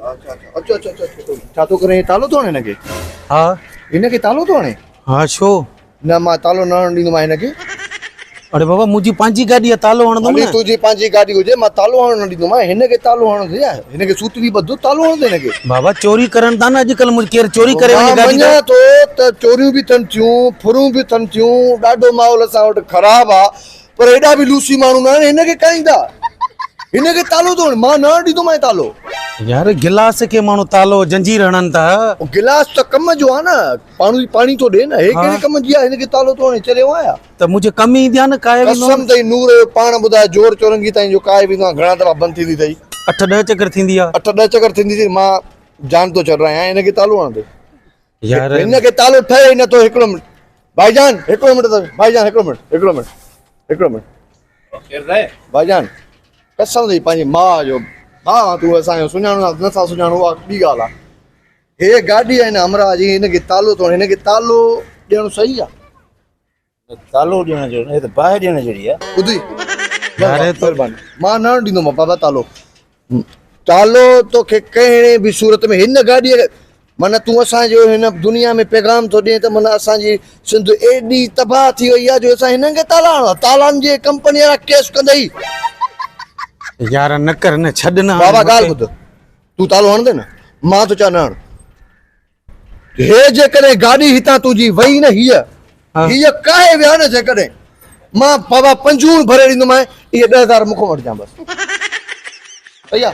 اڇا اڇا اچو اچو اچو ڇا ٿو ڪرين تالو ٿو هڻي هن کي؟ ها هن کي تالو ٿو هڻي؟ ها ڇو؟ نه مان تالو نه هڻڻ ڏيندومانء هن کي. اڙي بابا منهنجي پنهنجي گاڏي آ تالو هڻندم ڀلي نه. تنهنجي پنهنجي گاڏي هجي مان تالو هڻڻ نه ڏيندومانء هن کي تالو هڻڻ ٿي هن کي سوتري ٻڌ تالو هڻندي هن کي. بابا چوري ڪرن ٿا نه اڄڪلهه منهنجي ڪير چوري ڪري وڃي مان گاڏي ته. مڃان ٿو ته چوريون به ٿين ٿيون ڦرون به ٿين ٿيون ڏاڍو ماحول اسان وٽ خراب آ پر ايڏا به لوسي ماڻهو نه آهن هن کي ڪائيندا هن کي تالو ٿو هڻي مان نه هڻڻ ڏيندومانء تالو. يار گلاس کي ماڻهو تالو جنجير هڻن ٿا. گلاس ته ڪم جو آ نه پاڻي پاڻي ٿو ڏي نه هي ڪهڙي ڪم جي آ هن کي تالو ٿو هڻي چريو آهيان. ته منهنجي ڪم ايندي آ نه ڪاهي ويندو قسم اٿئي نور جو پاڻ ٻڌاء جوڙ چورنگي تائين جو ڪاهي ويندو آهيان گهڻا دفعا بند ٿيندي اٿئي. اٺ ڏهه چڪر ٿيندي آ. اٺ ڏهه چڪر ٿيندي اٿئي مان جان ٿو ڇڏرايان هن کي تالو هڻندي. يار هن کي تالو ٺهي ئي نٿو هڪڙو منٽ ڀائي جان هڪڙو منٽ ڀائي جان هڪڙو منٽ هڪڙو منٽ هڪڙو منٽ ڀائي جان قسم اٿئي پنهنجي ماء جو ها تون اسان جو سڃاڻو نٿا سڃاڻو اها ٻي ڳالهه آهي هي گاڏي آهي هن همراهه جي هن کي تالو ٿو هن کي تالو ڏيڻ صحيح آهي تالو ڏيڻ جو نه هي ته باهه ڏيڻ جهڙي آ. ٻڌي مهرباني مان نه ڏيندومانء بابا تالو تالو توکي ڪهڙي به صورت ۾ هن گاڏيء کي معنيٰ تون اسان جو هن دنيا ۾ پيغام ٿو ڏين ته معنيٰ اسان جي سنڌ ايڏي تباهه ٿي وئي آ جو اسان هنن کي تالا هڻو تالان جي ڪمپني وارا ڪيس ڪندئي. يار نه ڪر نه ڇڏ نه بابا ڳالهه ٻڌ تون تالو هڻندين نه مان ٿو چوان نه هڻ. هي جيڪڏهن گاڏي هتان تنهنجي وئي نه هيء هيء ڪاهي ويا نه جيڪڏهن مان بابا پنجوڻ ڀري ڏيندومانء اهي 10000 مون کان وٺجان بس صحيح آ.